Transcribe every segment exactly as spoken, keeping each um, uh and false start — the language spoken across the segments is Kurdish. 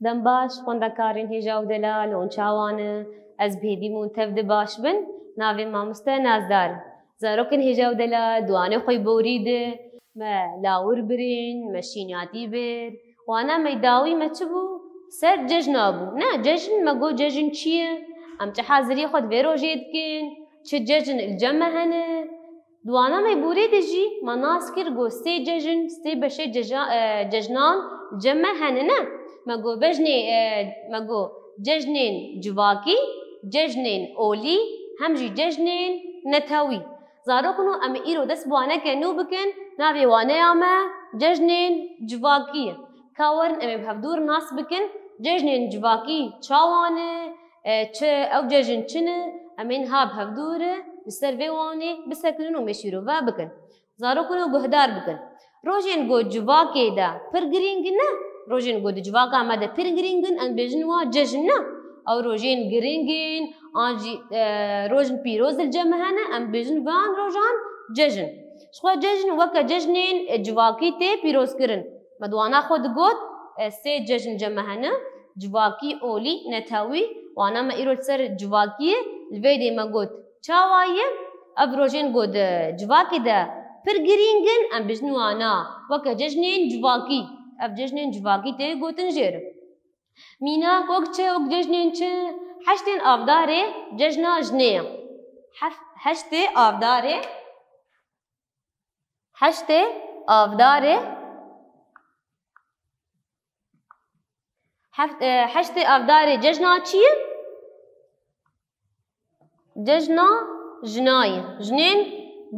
Dem baş, xwendekarên hêja û delal, hûn çawa ne? Ez bi hêvî me hûn tev de baş bin. Navê mamoste Nazdar. Zarokên hêja û delal, di wanê xwe borî de me lawir birîn, me şînatî bir. Wana me dawî me çi bû? Ser cejna bû. Ne, cejn, me got, cejn çi ye? Em çi haziriyê xwe di vê rojê dikin? Çi cejn li cem me hene? Di wana me borî de jî me nas kir, got sê cejn, sê beşê ceja-, e, cejnan li cem me hene, ne? Me got bejnê, e, me got cejnên civakî, cejnên olî, hem jî cejnên netewî. Zarokno, em ê îro dest bi waneke nû bikin, navê waneya me cejnên civakî ye. Ka werin em ê bi hevdûr nas bikin, cejnên civakî çawa ne, e, çi, ew cejn çi ne, em ên ha bi hevdû re li ser vê wanê bisekinin û mêşîrove bikin. Zarokino guhdar bikin. Rojên ku civakê de pir girîng ne, rojên ku di civaka me de pir girîng in, em bêjin wa cejn ne. Ew rojên girîng in, an jî, e, rojên pîroz li cem me hene, em bêjin van rojan cejn. Ji xwe cejn weke cejnên, e, civakî tê pîrozkirin. Me di wana xwe digot, e, sê cejn cem me hene, civakî, olî, netewî, wana me îro li ser civakiyê, li vê dê me got, çawa ye? Ev rojên ku di civakê de pir girîng in, em bijin wana weke cejnên civakî. Ev cejnên civakî tê gotin jê re. Mînak wek çi, wek cejnên çi? Heştên Avdarê cejna jinê ye. Hef-, heştê Avdarê Heştê Avdarê. Heft-, e, heştê Avdarê cejna çi ye? Cejna jina ye. Jinên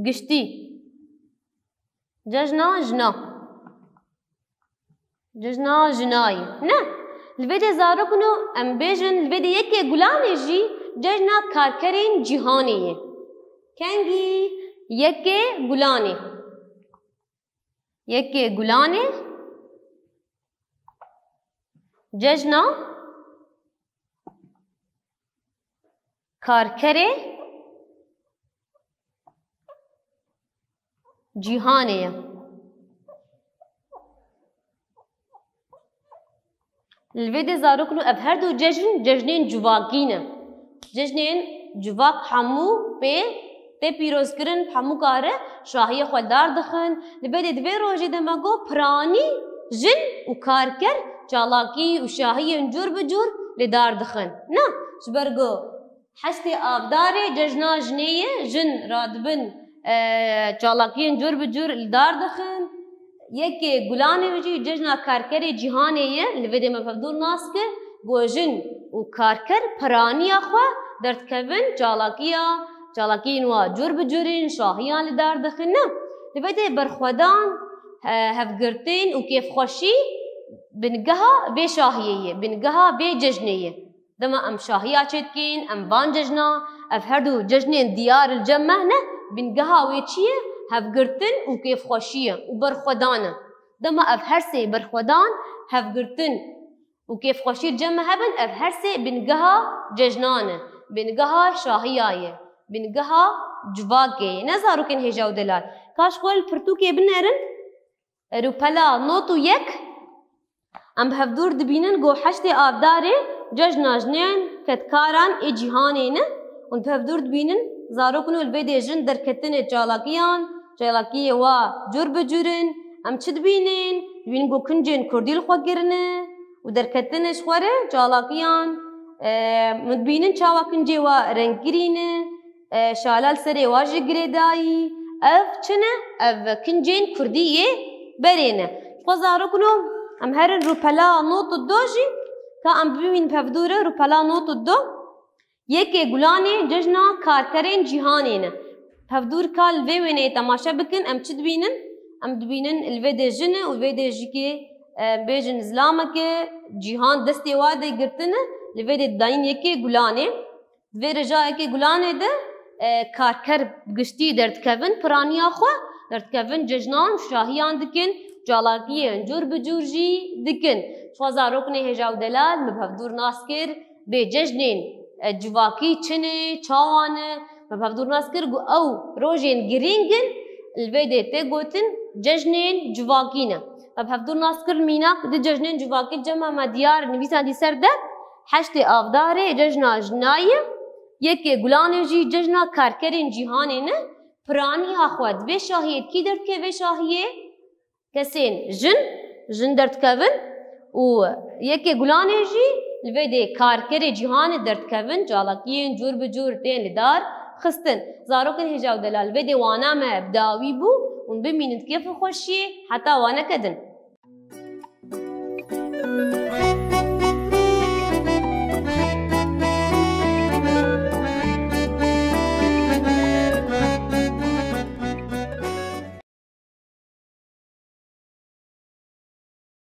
giştî. Cejna jina. Cejna jinayê. Ne. Li vê de zarokno em bêjin, li vê de yekê Gulanê jî cejna karkerên cîhanê ye. Kengî? Yekê Gulanê. Yekê Gulanê cejna karkerê cîhanê ye. Li vê de zarokno ev her du cejn, cejnên civakî ne. Cejnên civak hemû pê tê pîrozkirin, hemû kare şahiyê xwe dar dixin. Li vê de di vê rojê de me got piranî jin û karker çalakî û şahiyên cûr bi cûr li dar dixin. Na, ji ber ku Heştê Avdarê cejna jinê ye, jin radibin, e, çalakiyên cur bi cur li dar dixin. Yekê Gulanê jî cejna karkerê cîhanê ye, li vê dê me hevdûr nas kir, ku jin û karker piraniya xwe derdikevin çalakiya, çalakiyên wa cur bi cur in, şahiyan li dar dixin. Ne, li vê dê berxwedan, e, hevgirtin û kêfxweşî bingeha vê şahiyê ye, bingeha vê cejnê ye. Dema em şahiya çêdikîn, em van cejna, ev her du cejnên diyar li cem me ne, bingeha wê çi ye? Hevgirtin û kêfxweşî ye û berxwedan e. Dema ev her sê berxwedan, hevgirtin û kêfxweşî li cem me hebin, ev her sê bingeha cejnan e, bingeha şahiya ye, bingeha civakê ye. Ne zarokên hêja û delal. Ka ji xwe li pirtûkê binerin, Rûpela nod û yek, em bi hevdûr dibînin ku heştê Avdarê cejna jinên kedkaran ê cîhanê ne. Hûn bi hevdûr dibînin, zarok li vê dê jin derketine çalakiyan, çalakiyê wa cur bi cur in. Em çi dibînin? Dibînin ku kincên kurdî li xwe kirine û derketine ji xwe re çalakiyan. Em dibînin çawa kincê wa rengkirî ne. E, şala li serê wa jî girêdayî. Ev çi ne? Ev kincên kurdî yê berê ne. Xwe zarokno, em herin rûpela nod û du jî, ka em bibînin bi hevdû re rûpela nod û du. Yekê Gulanê cejna karkerên cîhanê ne. Bi hevdû re ka li vê wêneyê temaşe bikin, em çi dibînin? Em dibînin li vê dê jin e û vê dê jikê, e, bêjin zilameke cîhan destê wa de girtine, li vê dê dayîn yekê Gulanê. Di vê rêjayekê Gulanê de, e, karker bi giştî derdikevin piraniya xwe, derdikevin cejnan û şahiyan dikin, çalakiyên cur bi cur jî dikin. Ji xwe zaroknê hêja û delal min bi hevdûr nas kir, bê cejnên, e, civakî çi ne, çawa ne, min bi hevdûr nas kir ku ew rojên girîng in, li vê dê tê gotin cejnên civakî ne. Ev hevdûr nas kir mînak di cejnên civakî cem me diyar nivîsandî ser de heştê Avdarê cejna jina ye, yekê Gulanê jî cejna karkerên cîhanê ne. Piraniya xwe di vê şahiyê kî derdikeve vê şahiyê? Kesên jin, jin derdikevin û yekê Gulanê jî li vê dê karkerê cîhanê derdikevin, çalakiyên cûr bi cûr tên li dar xistin. Zarokên hêja û delal vê dê wana me bi dawî bû, hûn bimînin kêf û xweşiyê heta wane kedin.